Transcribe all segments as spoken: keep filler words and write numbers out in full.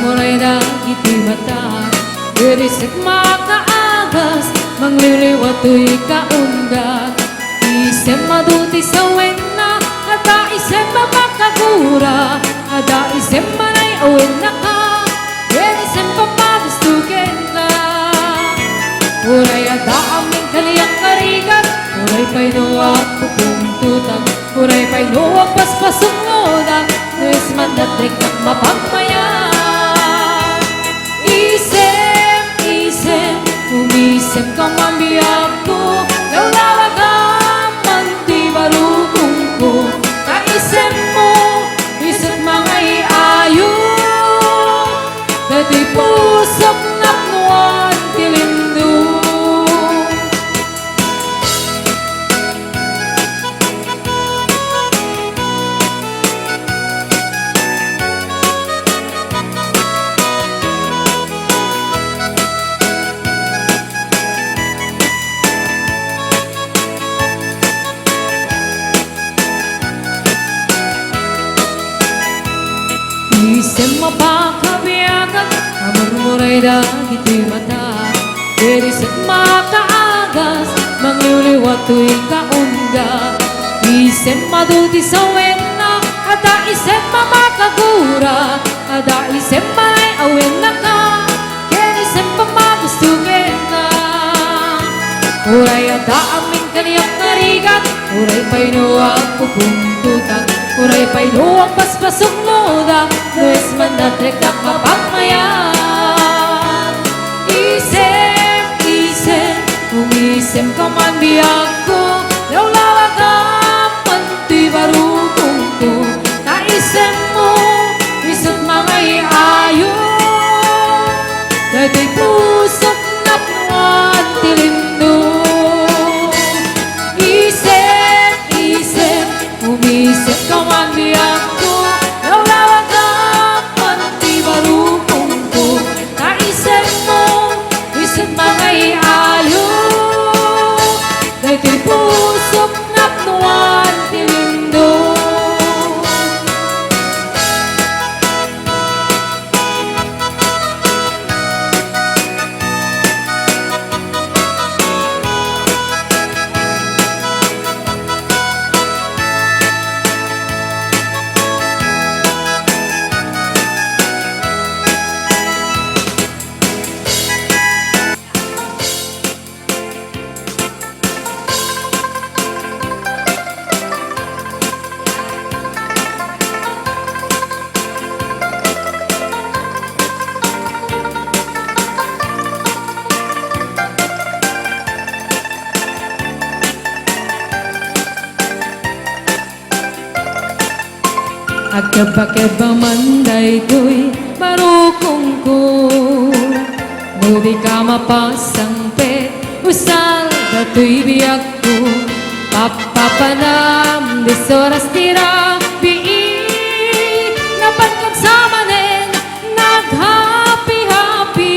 Uray dagiti mata, diri sek makaagas, mangliwliwa toy kaundat. Isem adu ti sawenna, adda isem a makagura, adda isem a nay-awenna ka, ken isem pammagusto kenka. Uray adda amin kaniak nga rigat, uray pay no agpupuntotak, uray pay no agpaspasunglodak, no isem man datrekdak mapagmayat. Isem, isem, umisemka man biagko, lawlawagam man ti barukongko, ta isemmo, iset mangay-ayo, daytoy pusok napnoan ti lindong. Isem a pakabiagan, a murmuray dagiti mata. Diri sek makaagas, mangliwliwa toy kaundat. Isem adu ti sawenna, adda isem a makagura, adda isem a nay-awenna ka, ken isem pammagusto kenka. Uray adda amin kaniak nga rigat, uray pay no agpupuntotak, uray pay no agpaspasunglodak, no isem man datrekdak mapagmayat. Isem, isem, umisemka man biagko, lawlawagam man ti barukongko, ta isemmo, iset mangay-ayo, daytoy pusok napnoan ti lindong. Isem, isem, umisemka man biagko, lawlawagam man ti barukongko, ta isemmo, iset mangay-ayo, daytoy pusok napnoan ti lindong. Agkebakeba man daytoy barukongko. No dika mapasangpet, usal datoy biagko. Pappapanam dis oras ti rabii. Napankam sa manen, naghapi-hapi.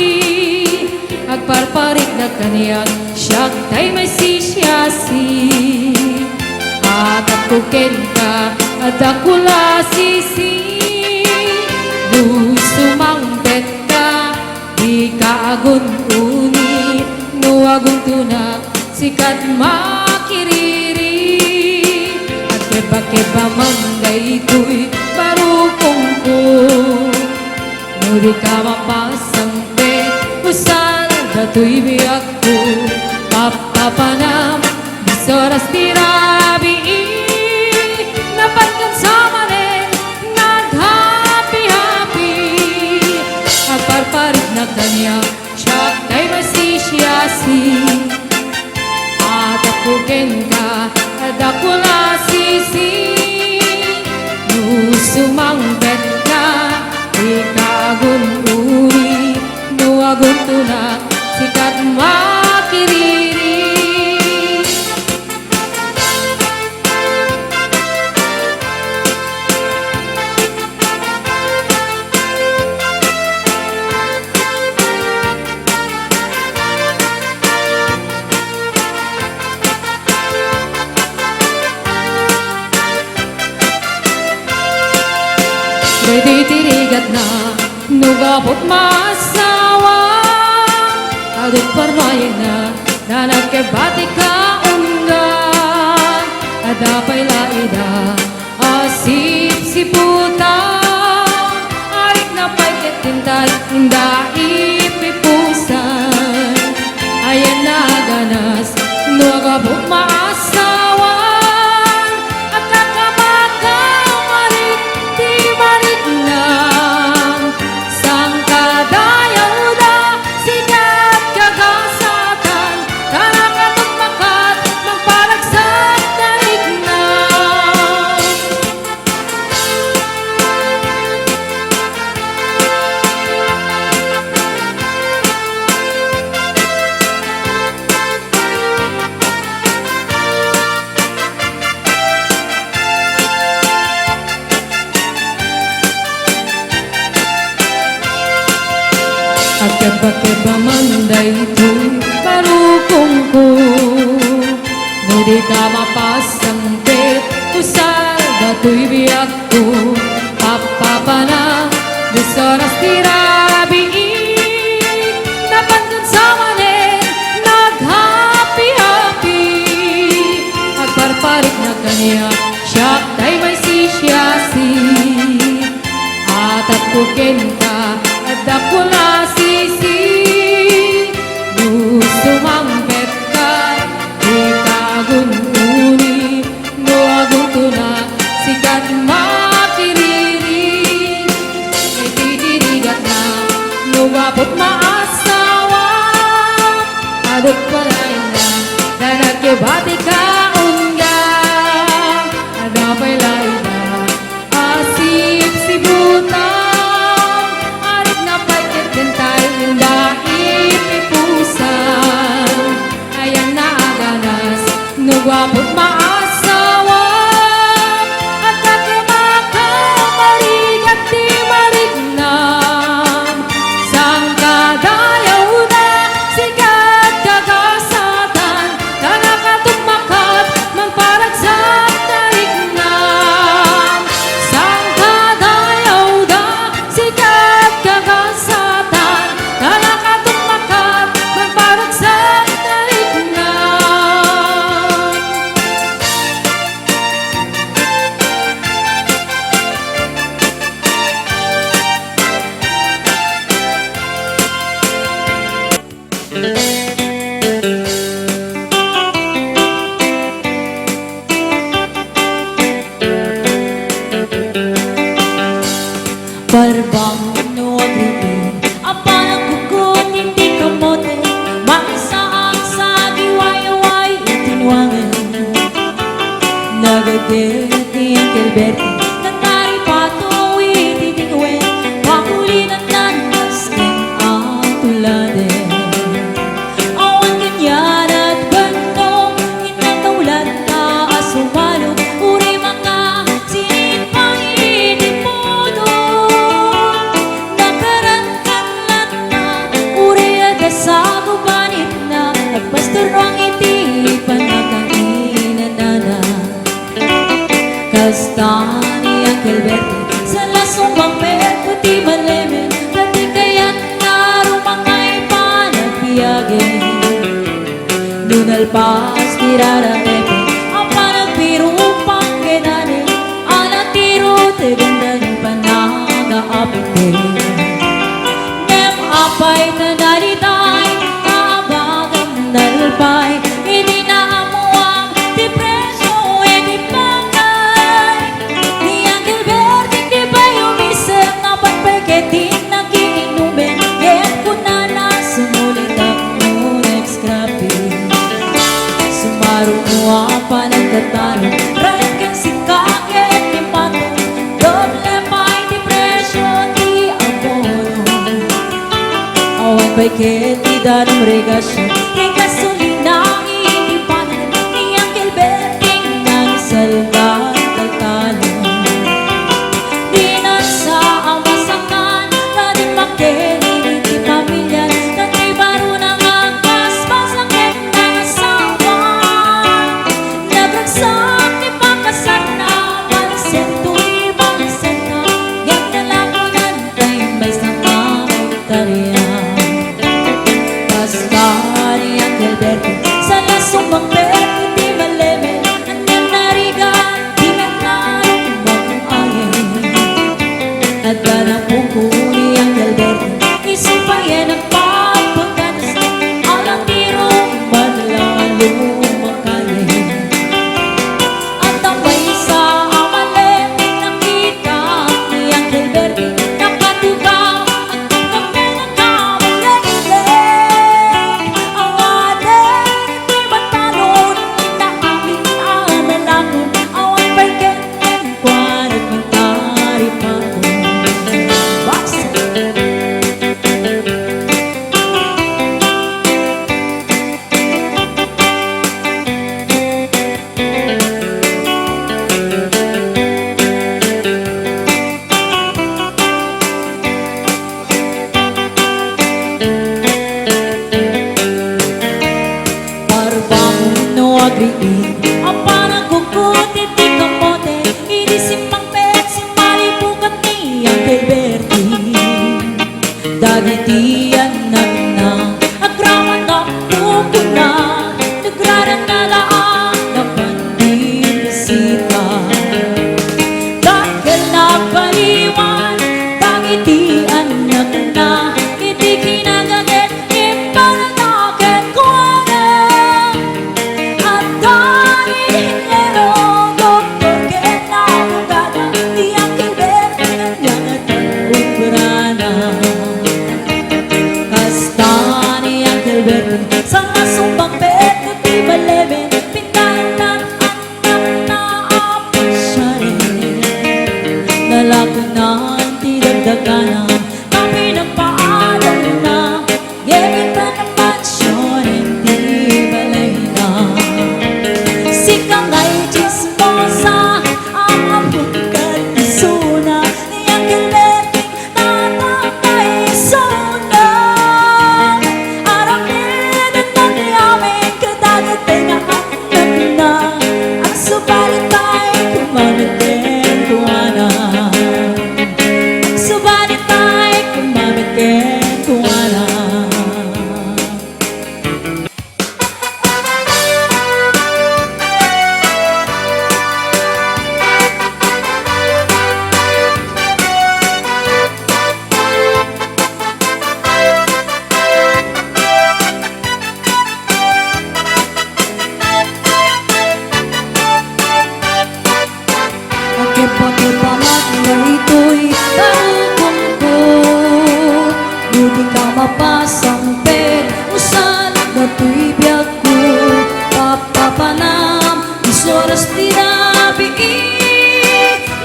Agparpariknak kaniak, siak tay maisisiasi. Atapko kenka, adda ko la sisi. No sumangpetka, dika agun-uni. No aguntonak, sika ti makiriri. Agkebakeba man daytoy barukongko. No dika mapasangpet, usal datoy biagko. Pappapanam dis oras ti rabii. Napankam sa manen, naghapi-hapi. Agparpariknak kaniak, siak tay maisisiasi. Atapko kenka, adda ko la sisi. No sumangpetka, dika agun-uni. No aguntonak, sika ti makiriri. No gapu ta maasawa, adun parmayegna, nagkibati ka ungga, adda pay la ida a sipsiputan, arikna pay ket dintay inda ipipusan. Ayanna a ganas, no gapu ta maasawa, agkakabaka marik ti marikna. Sangkadayawda, sikat kagasatan, ta nakatukmakat, mangparagsak ta rikna. Agkebakeba man daytoy barukongko, no di ka mapasangpet, usal datoy biagko. Pappapana, dos oras ti rabii, napan ken sa manen, naghapi-hapi. Agparparikna kaniak, siak tay maisisiasi. Atapko kenka, adda ko la sisi. No sumangpetka, dika agun-uni. No aguntonak, sikat makiriri. Iti dirigatna, no gapu ta maasawa, adun parmayegna, ta nagkibati ka ungga, adda pay la ida a sipsiputan, arikna pay ket dintay inda ipipusan. Ayanna a ganas, no gapu ta maasawa, agkakabaka marigat ti marikna. Sangkadayawda, sikat kagasatan, ta nakatukmakat, mangparagsak ta rikna. Sangkadayawda, sikat kagasatan, ta nakatukmakat, mangparagsak ta rikna. Parbang no agripi, a panagkutkot iti kamote, makisaak sa agiwayaway iti nuangen. Nagagget ni Uncle Bertie, nagtaripato iti dingwen, pakulinanna masken a tuladen. Awan kaniadat benno, innak ta ulatta a sumalo, uray makasinit pay iti puno. Nakarankan latta, uray adda sagubanitna, agpastor no iti pannakainanana. Kasta ni Uncle Bertie, saan la sumpangpet ti malemen, ta di kayatna rumangay panagbiagen. No nalpas ti raratepen, a panagbirupan kenani, a natiro ti dengdeng panagaaptek. Ngem apay ta daydiay, abagan nalpay, idi naammuam ti presio iti pangan. Ni Uncle Berting di pay umisip, napan pay ket ti nakiinumen, ngem kunana, sumulitak no next crappie. Sumaro no a panagtatalo, rayen ken sika ket ti patong, doble pay ti presio ti abono. Awan pay ket ti darum regasio, ti gasolina iti pangan, ni Uncle Berting nagsalkalkalo. Dinansa a masakan, ta di makiling ti pamilian, ta ti barona nga agpaspasak ket nangasawa. Nagragsak ti pakasarna, pansiento ti pansienna, ngem nalakonan ti maysa nga Apan agkutkot iti kamote, idi simmangpet, simmalibukan ni Angkel Berting. Dagiti annakna, agraman tapno kuna, nagrarannada a napan ti bisita. Dakkel nagpaliwan dagiti annakna, iti kinagaget, imparada kenkuana. Adda ni injeniero, doktor ken abogada, ti Angkel Berting ania nga obrana. Kasta ni Angkel Berting, saan a summangpet ti balemen, pintaenna annakna a pasiaren. Nalaknan ti dakdakana, ta pinagpaadalna, ngem inton mansion iti balayna. Sika ngay chismosa, ammom ket isuna, ni Angkel Berting, tatangay isuna. Aramidenda ti amin kadagiti nga annakna. Agsubali tay kumamit kenkuana. Agsubali tay kumamit kenkuana. Pakipakipamat daytoy barukongko, no di ka mapasangpet, usal datoy biagko. Papapanam, isu oras ti rabii,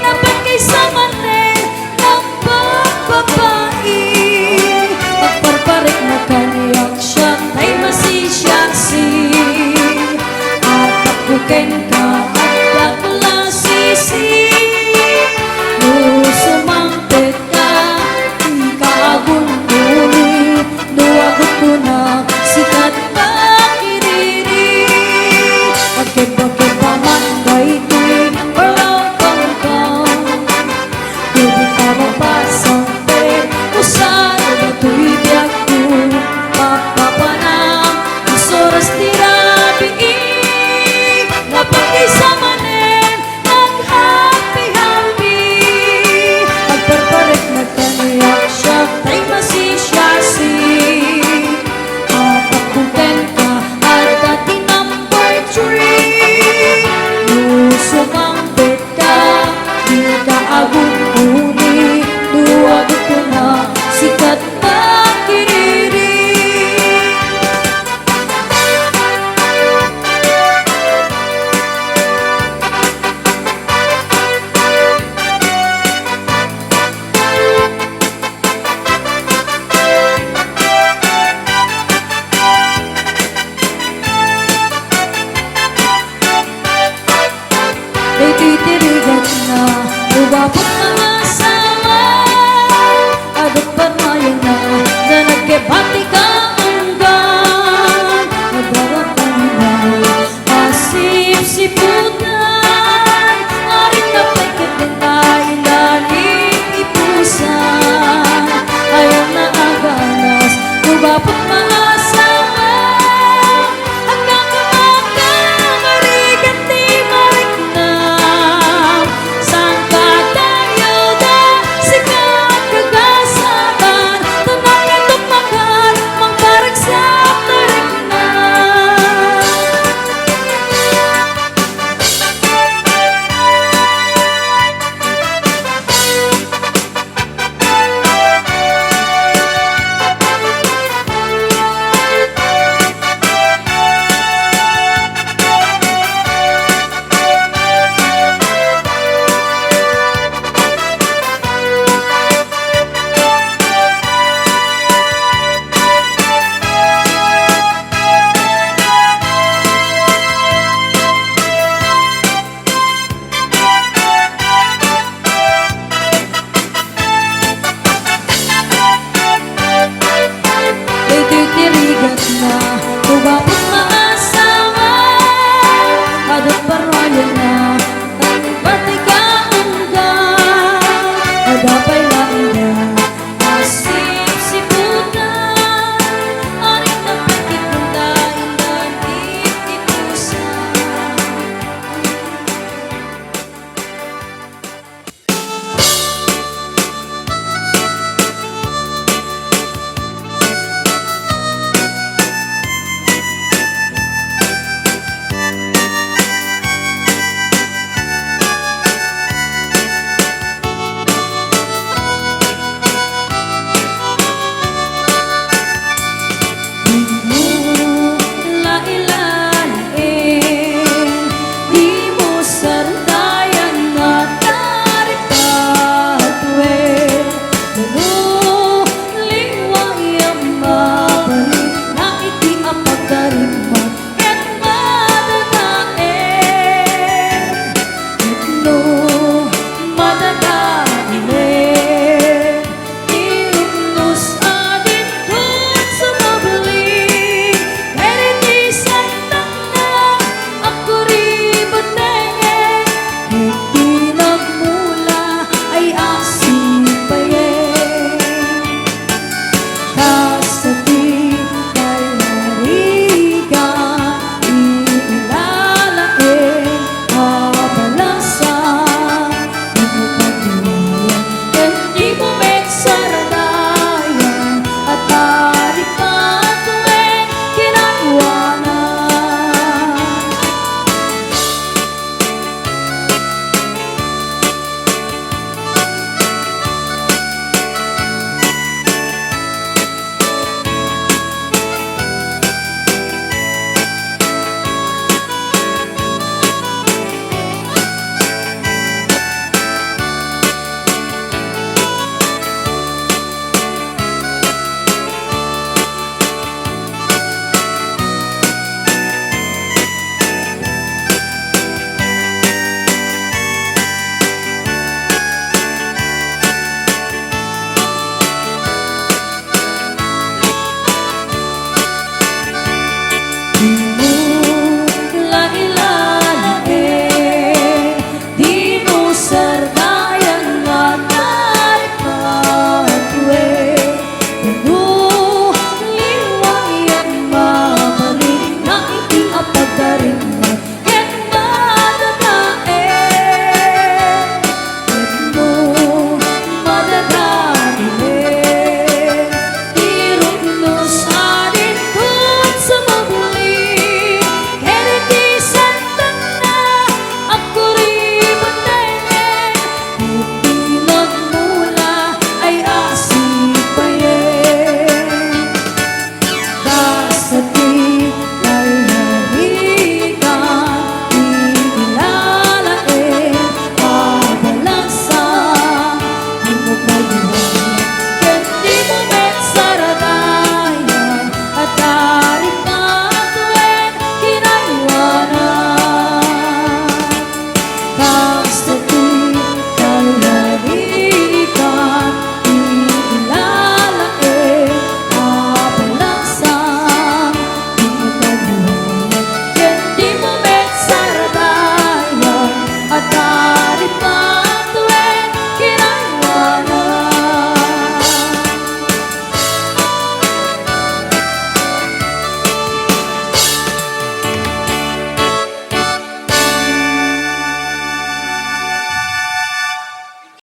napan kaysa manen, nagpagbabai. Agparparek na kaniak siak, tay masisiaksi. Atakko kenka, addak lasisi. No sumangpet ka, dika agunduli. No